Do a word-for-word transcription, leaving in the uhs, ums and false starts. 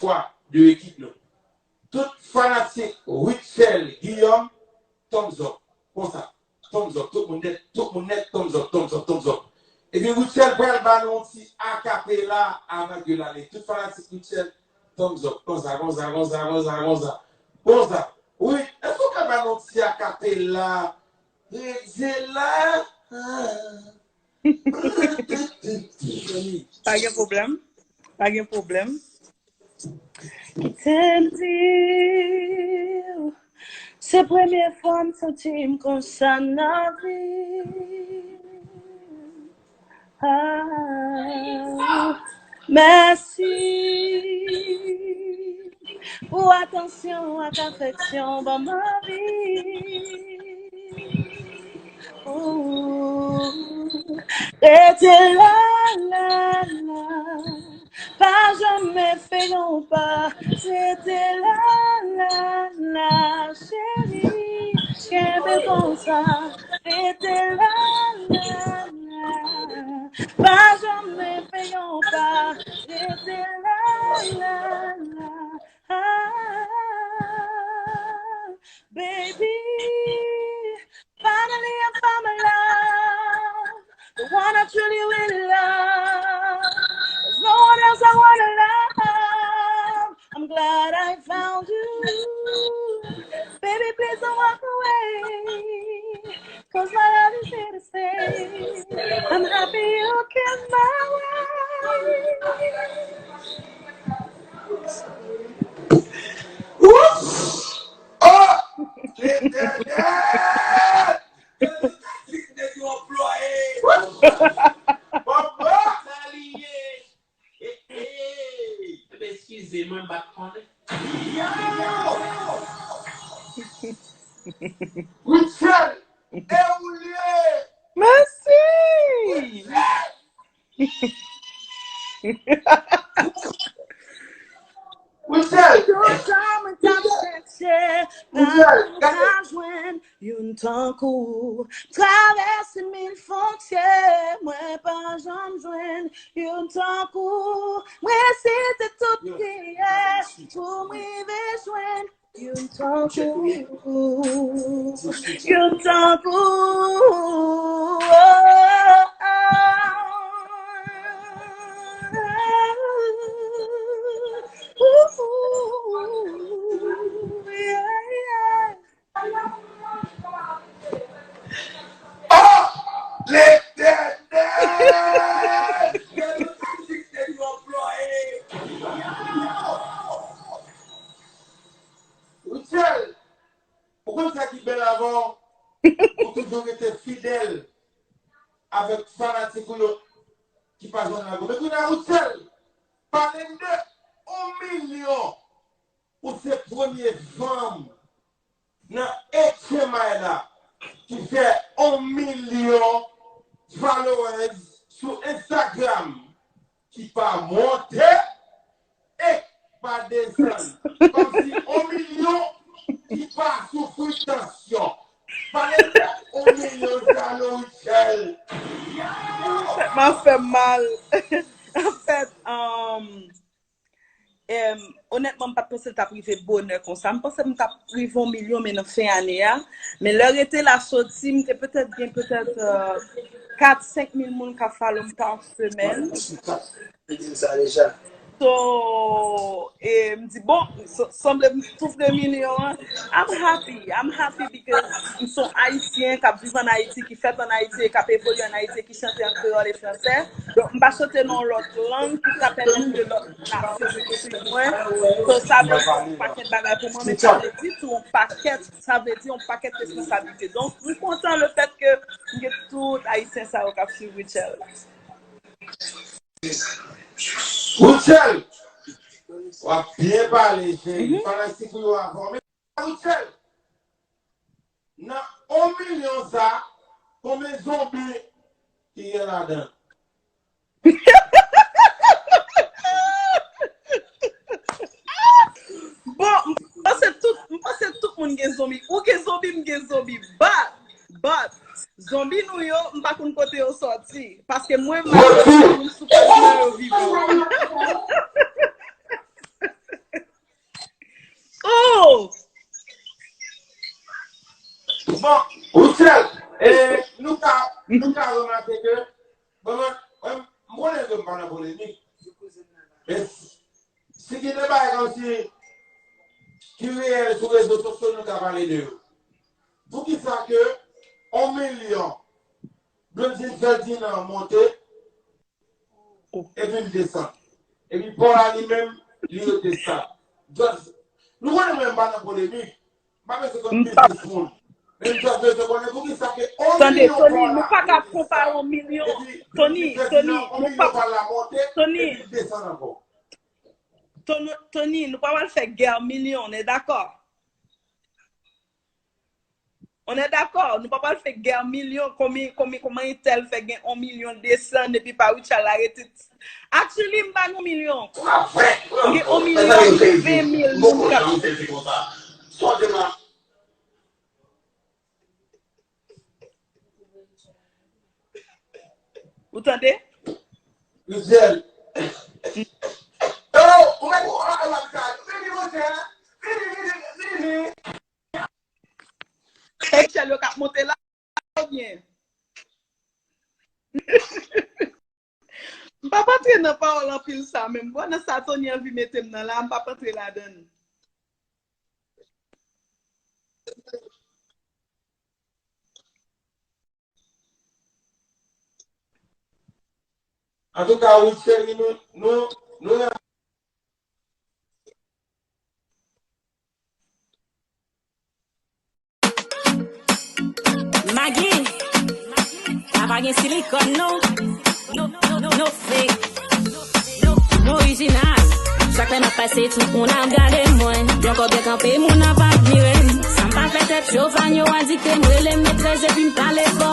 fwa de ekip nou. Tout fanatik Rutshelle Guillaume, thumbs up. Konsa. Thumbs up. Tout moun nèt, tout moun nèt, thumbs up, thumbs up, thumbs up. Epi Rutshelle pral ba nou yon ti akapela avan ke l ale. Tout fanatik Rutshelle, thumbs up. Konsa, konsa, konsa, konsa, konsa. Konsa. Wi, èske w ka ba nou yon ti akapela? Rete la. Pa gen pwoblèm. Pa gen pwoblèm. Kite m di w, se premye fwa m santi m konsa nan vi m. Ah, mèsi pou atansyon ak afeksyon w ban m anvi. Ooh, rete la, la, la. Pa janm fè yon pa. Rete la, la, la, cheri. Kenbe konsa. Rete la, la, la. Pa janm fè yon pa. Rete la, la, la. Ah, baby, finally I found my love, the one I truly really love. There's no one else I wanna love. I'm glad I found you. Baby, please don't walk away. 'Cause my love is here to stay. I'm happy you came my way. Wouch! Oh! Letènèl! Nèg yo anplwaye! Papa! Sa li ye! Hey, hey! Ebyen, eskize mwen, m pa t konnen. Rutshelle, e ou l ye? Mèsi! Rutshelle! Tout sa mwen t ap chèche, pa jwenn youn tankou. Travèse mil fwontyè, mwen pa janm jwenn youn tankou. Mwen resite tout priyè pou m rive jwenn youn tankou. Youn tankou. Oh! Letènèl! Gade yon taktik nèg yo anplwaye! Rutshelle, ou konn sa ki bèl avè w? Ou toujou rete fidèl avèk fanatik ou yo ki pa janm lage w. Men kounye a, Rutshelle, pale m de yon milyon. Ou se premye fanm nan H M I la ki fè yon milyon followers sou Instagram ki pa monte e pa desann. Kòmsi yon milyon ki pa soufri tansyon. Pale de yon milyon sa non, Rutshelle. Tèt m ap fè m mal. Anfèt, um, Em, onètman, m pa t panse l t ap rive bonè konsa. M panse m t ap rive yon milyon, men nan fen ane a. Men lè rete la soti, m te petèt gen petèt, euh, kat, senk mil moun k ap follow m pa semèn. So, e, m di, bon, so, sanble m tou pre milyon an. I'm happy. I'm happy because m se yon Ayisyen k ap viv ann Ayiti, ki fèt ann Ayiti e k ap evolye ann Ayiti, ki chante an kreyòl e fransè. Donk, m pa chante nan yon lòt lang ki ka pèmèt ke lòt nasyon vin swiv mwen. So, sa vle di yon pakèt bagay pou mwen, men sa vle di tou yon pakèt, sa vle di yon pakèt responsablite. Donk, m kontan le fèt ke m gen tout Ayisyen sa yo k ap swiv Rutshelle. Rutshelle, w ap byen pale, cheri. Fanatik ou yo a fòme. Rutshelle, nan yon milyon sa, konbyen zonbi ki gen ladan? Bon, m panse tout, m panse tout moun gen zonbi. Ou gen zonbi, m gen zonbi. But, but, zonbi nou yo, m pa konn kote yo sòti. Paske mwen, m sou paj mwen yo vivan. Bon, Roussel, e, nou ka, nou ka remake ke, bon, mwen, mwen, m konnen ke m pa nan polemik. Men, si gen de bagay kòmsi ki reyèl sou rezo sosyo, nou ka pale de yo. Poukisa ke yon milyon Blondine Ferdinand monte, epi l desann? Epi Paul la li menm, li rete stab. Just, nou konnen mwen m pa nan polemik. M pa bezwen konn biznis moun. Men m just bezwen konnen poukisa ke yon milyon Paul la monte, epi Blondine Ferdinand, yon milyon Paul la monte, epi l desann ankò. Tony, Tony, nou pa pral fè gè milyon, nou dakò? On est d'accord, nou pa pral fè gè milyon, konbyen, konbyen, kòman entèl fè gen yon milyon desann epi pa Richard la rete. Actually, m pa nan milyon. Gen yon milyon ven mil moun k ap. Ou tande? Michel. Yo, ou mèt ou a la sa. Vini, monchè. Vini, vini, vini. Echèl yo k ap monte la oubyen? M p ap antre nan pawòl anpil sa menm. Bon, nan sa Tony anvi mete m nan la, m p ap antre ladan l. Antouka, wi, cheri, nou, nou, nou renmen. Magi, sa pa gen silikòn non. No, no, no, no fake. No, no orijinal. Chak lè m ap pase, tout moun ap gade mwen. Yon kò byen kanpe, moun ap admire m. Sa m pa fè tèt cho, fan yo adikte m. Rele m metrès epi m pale fò.